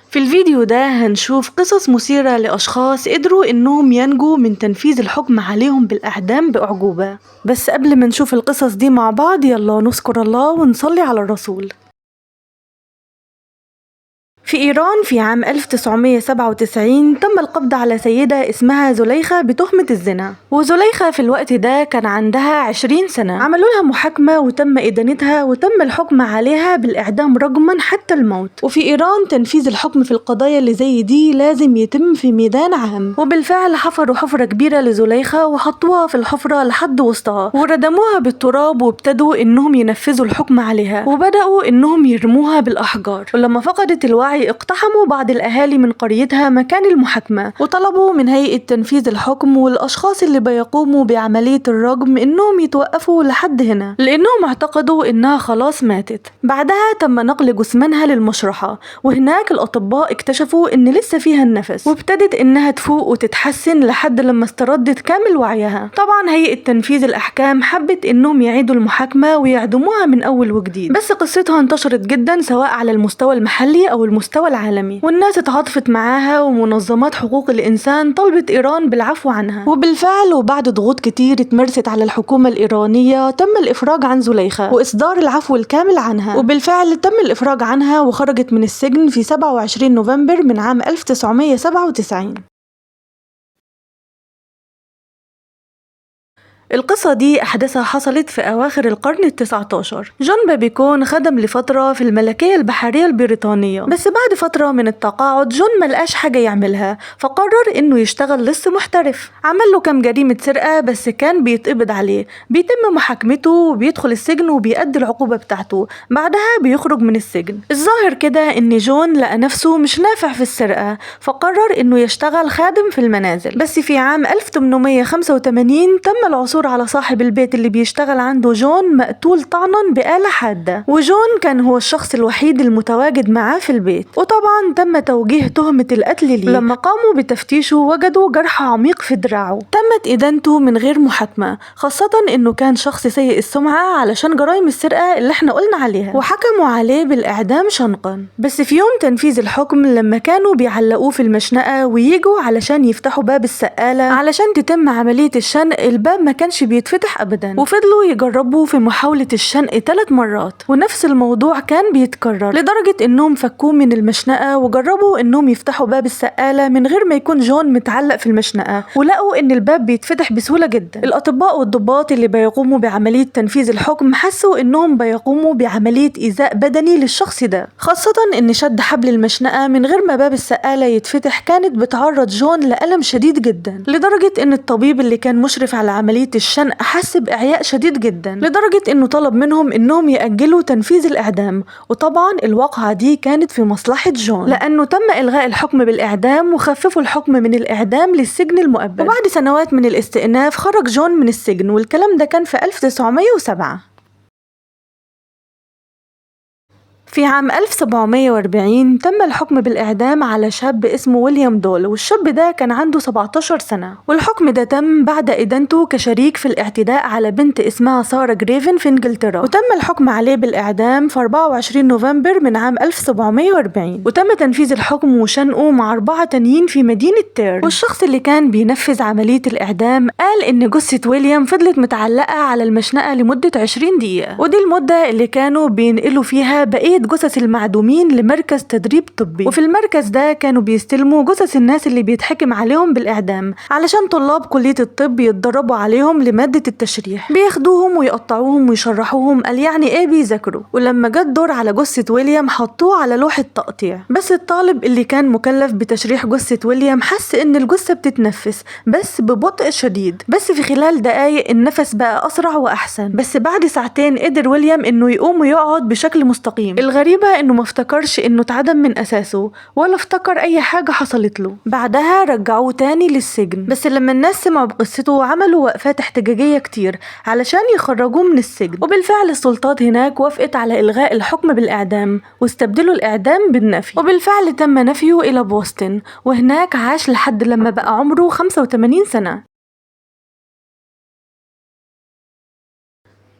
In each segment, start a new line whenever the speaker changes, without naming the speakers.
في الفيديو ده هنشوف قصص مثيرة لأشخاص قدروا إنهم ينجوا من تنفيذ الحكم عليهم بالإعدام بأعجوبة. بس قبل ما نشوف القصص دي مع بعض يلا نذكر الله ونصلي على الرسول. في إيران في عام 1997 تم القبض على سيدة اسمها زليخة بتهمة الزنا، وزليخة في الوقت ده كان عندها 20 سنة. عملوا لها محاكمة وتم إدانتها وتم الحكم عليها بالإعدام رجما حتى الموت. وفي إيران تنفيذ الحكم في القضايا اللي زي دي لازم يتم في ميدان عام، وبالفعل حفروا حفرة كبيرة لزليخة وحطوها في الحفرة لحد وسطها وردموها بالتراب، وابتدوا إنهم ينفذوا الحكم عليها وبدأوا إنهم يرموها بالأحجار. ولما فقدت الوعي اقتحموا بعض الأهالي من قريتها مكان المحاكمة وطلبوا من هيئة تنفيذ الحكم والأشخاص اللي بيقوموا بعملية الرجم إنهم يتوقفوا لحد هنا، لأنهم اعتقدوا إنها خلاص ماتت. بعدها تم نقل جثمانها للمشرحة، وهناك الأطباء اكتشفوا إن لسه فيها النفس، وابتدت إنها تفوق وتتحسن لحد لما استردت كامل وعيها. طبعا هيئة تنفيذ الأحكام حبت إنهم يعيدوا المحاكمة ويعدموها من أول وجديد، بس قصتها انتشرت جدا سواء على المستوى المحلي أو المستوى العالمي، والناس اتعاطفت معاها ومنظمات حقوق الإنسان طلبت إيران بالعفو عنها. وبالفعل وبعد ضغوط كتير اتمارست على الحكومة الإيرانية تم الإفراج عن زليخة وإصدار العفو الكامل عنها، وبالفعل تم الإفراج عنها وخرجت من السجن في 27 نوفمبر من عام 1997. القصة دي أحداثها حصلت في أواخر القرن ال19. جون بابيكون خدم لفترة في الملكية البحرية البريطانية، بس بعد فترة من التقاعد جون ملقاش حاجة يعملها، فقرر إنه يشتغل لص محترف. عمل له كام جريمة سرقة بس كان بيتقبض عليه، بيتم محاكمته وبيدخل السجن وبيأدي العقوبة بتاعته، بعدها بيخرج من السجن. الظاهر كده إن جون لقى نفسه مش نافع في السرقة، فقرر إنه يشتغل خادم في المنازل. بس في عام 1885 تم العثور على صاحب البيت اللي بيشتغل عنده جون مقتول طعنا بآلة حادة، وجون كان هو الشخص الوحيد المتواجد معاه في البيت، وطبعا تم توجيه تهمة القتل ليه. لما قاموا بتفتيشه وجدوا جرح عميق في دراعه. تمت إدانته من غير محاكمة، خاصة انه كان شخص سيء السمعة علشان جرائم السرقة اللي احنا قلنا عليها، وحكموا عليه بالإعدام شنقا. بس في يوم تنفيذ الحكم لما كانوا بيعلقوه في المشنقة ويجوا علشان يفتحوا باب السقالة علشان تتم عملية الشنق، الباب ما كانش بيتفتح ابدا، وفضلوا يجربوا في محاولة الشنق 3 مرات ونفس الموضوع كان بيتكرر، لدرجة انهم فكوه من المشنقة وجربوا انهم يفتحوا باب السقالة من غير ما يكون جون متعلق في المشنقة، ولقوا ان الباب بيتفتح بسهولة جدا. الاطباء والضباط اللي بيقوموا بعملية تنفيذ الحكم حسوا انهم بيقوموا بعملية ايذاء بدني للشخص ده، خاصة ان شد حبل المشنقة من غير ما باب السقالة يتفتح كانت بتعرض جون لألم شديد جدا، لدرجة ان الطبيب اللي كان مشرف على عملية الشنق حس بإعياء شديد جدا، لدرجة انه طلب منهم انهم يأجلوا تنفيذ الإعدام. وطبعا الواقعة دي كانت في مصلحة جون، لأنه تم إلغاء الحكم بالإعدام وخففوا الحكم من الإعدام للسجن المؤبد. وبعد سنوات من الاستئناف خرج جون من السجن، والكلام ده كان في 1907. في عام 1740 تم الحكم بالإعدام على شاب اسمه ويليام دول، والشاب ده كان عنده 17 سنة، والحكم ده تم بعد إدانته كشريك في الاعتداء على بنت اسمها سارة جريفن في إنجلترا، وتم الحكم عليه بالإعدام في 24 نوفمبر من عام 1740، وتم تنفيذ الحكم وشنقه مع 4 تانيين في مدينة تيرن. والشخص اللي كان بينفذ عملية الإعدام قال إن جثة ويليام فضلت متعلقة على المشنقة لمدة 20 دقيقة، ودي المدة اللي كانوا بينقلوا فيها بقية جثث المعدومين لمركز تدريب طبي. وفي المركز ده كانوا بيستلموا جثث الناس اللي بيتحكم عليهم بالإعدام علشان طلاب كلية الطب يتدربوا عليهم لمادة التشريح، بياخدوهم ويقطعوهم ويشرحوهم قال يعني ايه بيذاكروا. ولما جت دور على جثة ويليام حطوه على لوحة تقطيع، بس الطالب اللي كان مكلف بتشريح جثة ويليام حس ان الجثة بتتنفس بس ببطء شديد، بس في خلال دقايق النفس بقى أسرع وأحسن. بس بعد ساعتين قدر ويليام انه يقوم ويقعد بشكل مستقيم. الغريبة انه ما افتكرش انه اتعدم من اساسه ولا افتكر اي حاجة حصلت له. بعدها رجعوه تاني للسجن، بس لما الناس سمعوا بقصته عملوا وقفات احتجاجية كتير علشان يخرجوه من السجن، وبالفعل السلطات هناك وافقت على الغاء الحكم بالاعدام واستبدلوا الاعدام بالنفي، وبالفعل تم نفيه الى بوسطن، وهناك عاش لحد لما بقى عمره 85 سنة.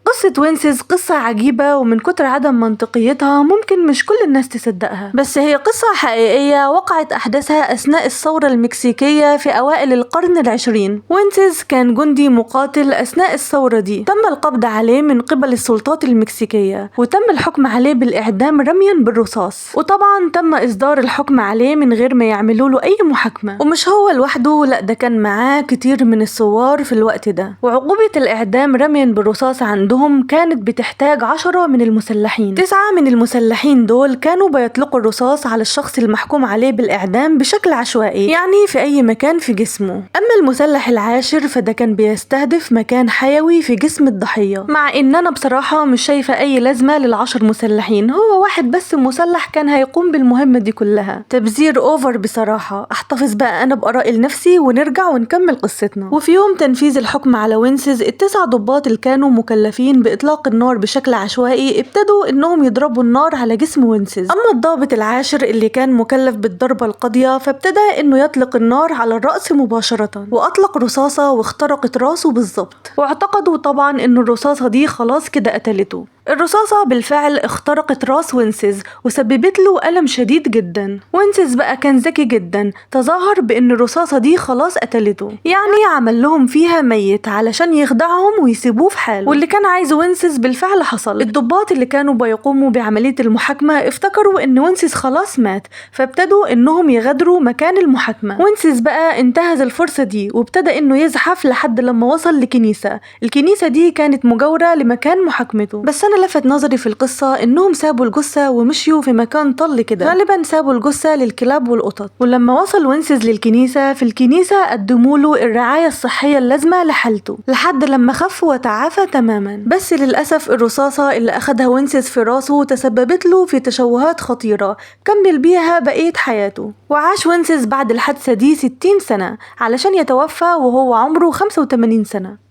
قصة قصة وينسز قصة عجيبة، ومن كتر عدم منطقيتها ممكن مش كل الناس تصدقها، بس هي قصة حقيقية وقعت أحداثها أثناء الثورة المكسيكية في أوائل القرن العشرين. وينسز كان جندي مقاتل أثناء الثورة دي، تم القبض عليه من قبل السلطات المكسيكية وتم الحكم عليه بالإعدام رميا بالرصاص، وطبعا تم إصدار الحكم عليه من غير ما يعملوا له أي محاكمة. ومش هو لوحده، لا ده كان معاه كتير من الثوار في الوقت ده. وعقوبة الإعدام رميا بالرصاص عندهم كانت بتحتاج 10 من المسلحين، 9 من المسلحين دول كانوا بيطلقوا الرصاص على الشخص المحكوم عليه بالإعدام بشكل عشوائي، يعني في أي مكان في جسمه. أما المسلح العاشر فده كان بيستهدف مكان حيوي في جسم الضحية، مع إن أنا بصراحة مش شايفة أي لازمة لل10 مسلحين، هو واحد بس مسلح كان هيقوم بالمهمة دي كلها. تبذير أوفر بصراحة. أحتفظ بقى أنا بآرائي لنفسي ونرجع ونكمل قصتنا. وفي يوم تنفيذ الحكم على وينسز، ال9 ضباط اللي كانوا مكلفين بإطلاق النار بشكل عشوائي ابتدوا إنهم يضربوا النار على جسم وينسز. أما الضابط العاشر اللي كان مكلف بالضربة القاضية فابتدى إنه يطلق النار على الرأس مباشرة، وأطلق رصاصة واخترقت راسه بالظبط، واعتقدوا طبعا إن الرصاصة دي خلاص كده قتلته. الرصاصة بالفعل اخترقت راس وينسز وسببت له ألم شديد جدا. وينسز بقى كان ذكي جدا، تظاهر بأن الرصاصة دي خلاص قتلته، يعني عمل لهم فيها ميت علشان يخدعهم ويسيبوه في حاله. واللي كان عايزه وينسز بالفعل حصل. الضباط اللي كانوا بيقوموا بعملية المحاكمة افتكروا ان وينسز خلاص مات، فابتدوا انهم يغادروا مكان المحاكمة. وينسز بقى انتهز الفرصة دي وابتدى انه يزحف لحد لما وصل لكنيسة. الكنيسة دي كانت مجاورة لمكان محاكمته. بس انا لفت نظري في القصة انهم سابوا الجثة ومشيوا في مكان طل كده، غالبا سابوا الجثة للكلاب والقطط. ولما وصل وينسز للكنيسة، في الكنيسة قدموا له الرعاية الصحية اللازمة لحالته لحد لما خف وتعافى تماما. بس للأسف الرصاصة اللي أخدها وينسز في راسه تسببت له في تشوهات خطيرة كمل بيها بقية حياته. وعاش وينسز بعد الحادثة دي 60 سنة علشان يتوفى وهو عمره 85 سنة.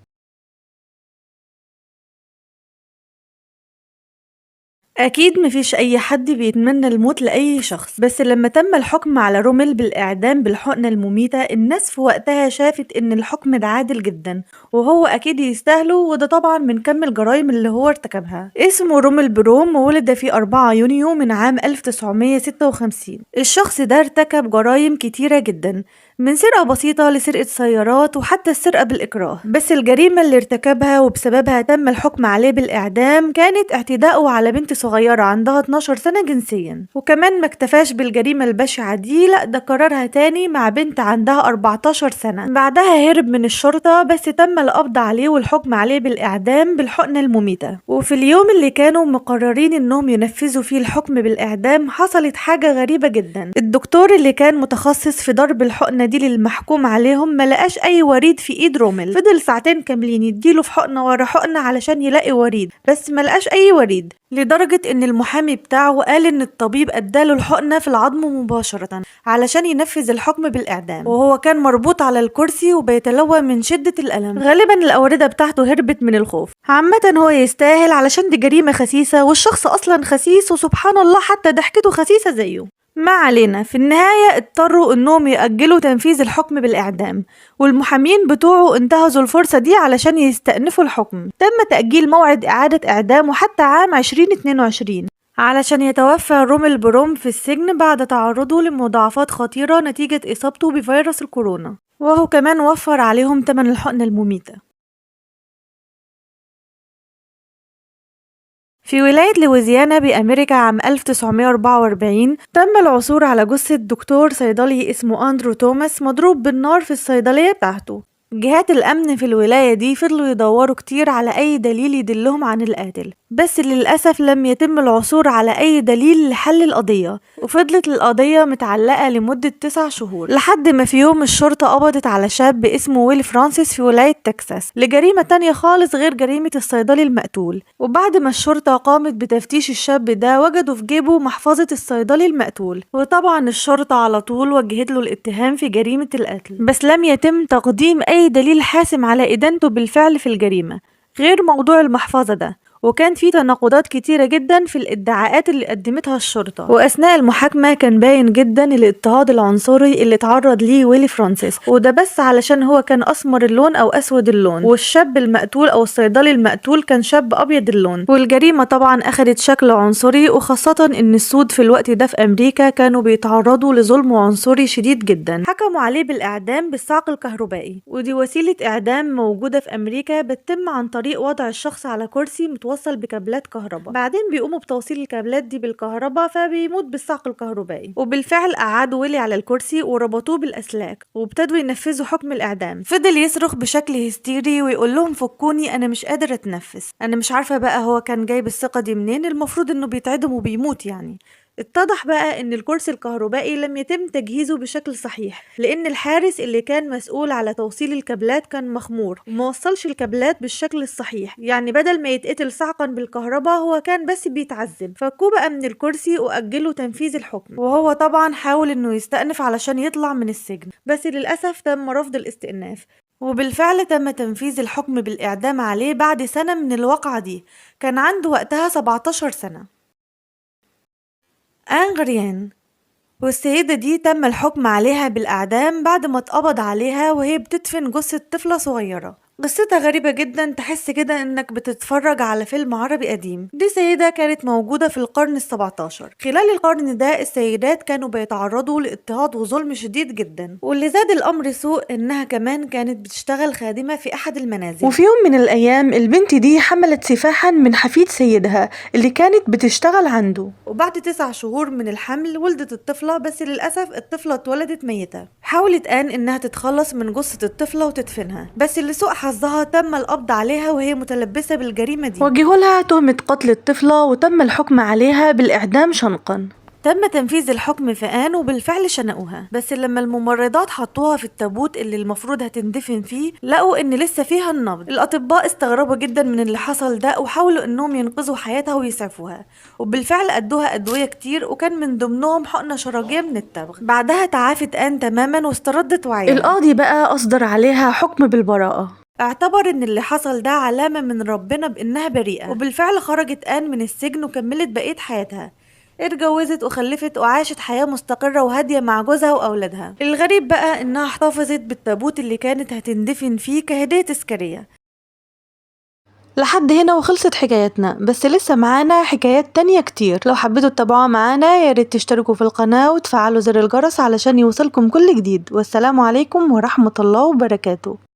أكيد مفيش أي حد بيتمنى الموت لأي شخص، بس لما تم الحكم على روميل بالإعدام بالحقنة المميتة، الناس في وقتها شافت إن الحكم ده عادل جدا وهو أكيد يستاهله، وده طبعا من كم الجرائم اللي هو ارتكبها. اسمه روميل بروم، وولد في 4 يونيو من عام 1956. الشخص ده ارتكب جرائم كتيرة جدا، من سرقة بسيطة لسرقة سيارات وحتى السرقة بالإكراه. بس الجريمة اللي ارتكبها وبسببها تم الحكم عليه بالإعدام كانت اعتداؤه على بنت صغيرة عندها 12 سنة جنسيا. وكمان ما اكتفاش بالجريمة البشعة دي، لا ده كررها تاني مع بنت عندها 14 سنة. بعدها هرب من الشرطة، بس تم القبض عليه والحكم عليه بالإعدام بالحقنة المميتة. وفي اليوم اللي كانوا مقررين انهم ينفذوا فيه الحكم بالإعدام حصلت حاجة غريبة جدا. الدكتور اللي كان متخصص في ضرب الحقنة دي للمحكوم عليهم ما لقاش اي وريد في ايد روميل. فضل ساعتين كاملين يديله في حقنة ورا حقنة علشان يلاقي وريد، بس ما لقاش اي وريد، لدرجة ان المحامي بتاعه قال ان الطبيب اداله الحقنة في العظم مباشرة علشان ينفذ الحكم بالاعدام، وهو كان مربوط على الكرسي وبيتلوى من شدة الألم. غالبا الأوردة بتاعته هربت من الخوف. عامة هو يستاهل علشان دي جريمة خسيسة، والشخص اصلا خسيس، وسبحان الله حتى ضحكته خسيسة زيه. ما علينا، في النهاية اضطروا انهم يأجلوا تنفيذ الحكم بالإعدام، والمحامين بتوعه انتهزوا الفرصة دي علشان يستأنفوا الحكم. تم تأجيل موعد إعادة إعدامه حتى عام 2022 علشان يتوفى روميل بروم في السجن بعد تعرضه لمضاعفات خطيرة نتيجة إصابته بفيروس الكورونا، وهو كمان وفر عليهم تمن الحقنة المميتة. في ولاية لويزيانا بأمريكا عام 1944 تم العثور على جثة دكتور صيدلي اسمه أندرو توماس مضروب بالنار في الصيدلية بتاعته. جهات الأمن في الولاية دي فضلوا يدوروا كتير على أي دليل يدلهم عن القاتل، بس للأسف لم يتم العثور على أي دليل لحل القضية، وفضلت القضية متعلقة لمدة 9 شهور لحد ما في يوم الشرطة قبضت على شاب اسمه ويل فرانسيس في ولاية تكساس لجريمة تانية خالص غير جريمة الصيدلي المقتول. وبعد ما الشرطة قامت بتفتيش الشاب ده وجدوا في جيبه محفظة الصيدلي المقتول، وطبعا الشرطة على طول وجهت له الاتهام في جريمة القتل، بس لم يتم تقديم أي دليل حاسم على إدانته بالفعل في الجريمة غير موضوع المحفظة ده. وكان في تناقضات كتيرة جدا في الادعاءات اللي قدمتها الشرطة. وأثناء المحاكمة كان باين جدا الاضطهاد العنصري اللي اتعرض ليه ويلي فرانسيس، وده بس علشان هو كان أسمر اللون أو أسود اللون، والشاب المقتول أو الصيدلي المقتول كان شاب أبيض اللون. والجريمة طبعا أخذت شكل عنصري، وخاصة إن السود في الوقت ده في أمريكا كانوا بيتعرضوا لظلم عنصري شديد جدا. حكموا عليه بالإعدام بالصعق الكهربائي، ودي وسيلة إعدام موجودة في أمريكا بتتم عن طريق وضع الشخص على كرسي متوصل بكابلات كهرباء، بعدين بيقوموا بتوصيل الكابلات دي بالكهرباء فبيموت بالصعق الكهربائي. وبالفعل قعدوا ويلي على الكرسي وربطوه بالأسلاك وابتدوا ينفذوا حكم الإعدام. فضل يصرخ بشكل هستيري ويقول لهم فكوني أنا مش قادر أتنفس. أنا مش عارفة بقى هو كان جايب الثقة دي منين، المفروض إنه بيتعدم وبيموت يعني. اتضح بقى ان الكرسي الكهربائي لم يتم تجهيزه بشكل صحيح، لان الحارس اللي كان مسؤول على توصيل الكابلات كان مخمور وموصلش الكابلات بالشكل الصحيح، يعني بدل ما يتقتل صعقا بالكهرباء هو كان بس بيتعذب. فكوه بقى من الكرسي واجلوا تنفيذ الحكم، وهو طبعا حاول انه يستأنف علشان يطلع من السجن، بس للأسف تم رفض الاستئناف. وبالفعل تم تنفيذ الحكم بالإعدام عليه بعد سنة من الواقعة دي، كان عنده وقتها 17 سنة. آن غريان، والسيدة دي تم الحكم عليها بالإعدام بعد ما اتقبض عليها وهي بتدفن جثة طفلة صغيرة. قصتها غريبة جدا، تحس كده انك بتتفرج على فيلم عربي قديم. دي سيدة كانت موجودة في القرن ال17. خلال القرن ده السيدات كانوا بيتعرضوا لاضطهاد وظلم شديد جدا، واللي زاد الامر سوء انها كمان كانت بتشتغل خادمة في احد المنازل. وفي يوم من الايام البنت دي حملت سفاحا من حفيد سيدها اللي كانت بتشتغل عنده، وبعد 9 شهور من الحمل ولدت الطفلة، بس للأسف الطفلة اتولدت ميتة. حاولت آن انها تتخلص من جثة الطفلة وتدفنها، بس لسوء حظها تم القبض عليها وهي متلبسة بالجريمة دي. وجهوا لها تهمة قتل الطفلة وتم الحكم عليها بالإعدام شنقا. تم تنفيذ الحكم في آن وبالفعل شنقوها، بس لما الممرضات حطوها في التابوت اللي المفروض هتندفن فيه لقوا ان لسه فيها النبض. الاطباء استغربوا جدا من اللي حصل ده وحاولوا انهم ينقذوا حياتها ويسعفوها، وبالفعل ادوها ادويه كتير وكان من ضمنهم حقنه شرجيه من التبغ. بعدها تعافت آن تماما واستردت وعيها. القاضي بقى اصدر عليها حكم بالبراءه، اعتبر ان اللي حصل ده علامة من ربنا بانها بريئة، وبالفعل خرجت آن من السجن وكملت بقية حياتها. اتجوزت وخلفت وعاشت حياة مستقرة وهادية مع جوزها وأولادها. الغريب بقى انها احتفظت بالتابوت اللي كانت هتندفن فيه كهدية تذكارية. لحد هنا وخلصت حكايتنا، بس لسه معانا حكايات تانية كتير. لو حبيتوا تتابعوها معانا يا ريت تشتركوا في القناة وتفعلوا زر الجرس علشان يوصلكم كل جديد. والسلام عليكم ورحمة الله وبركاته.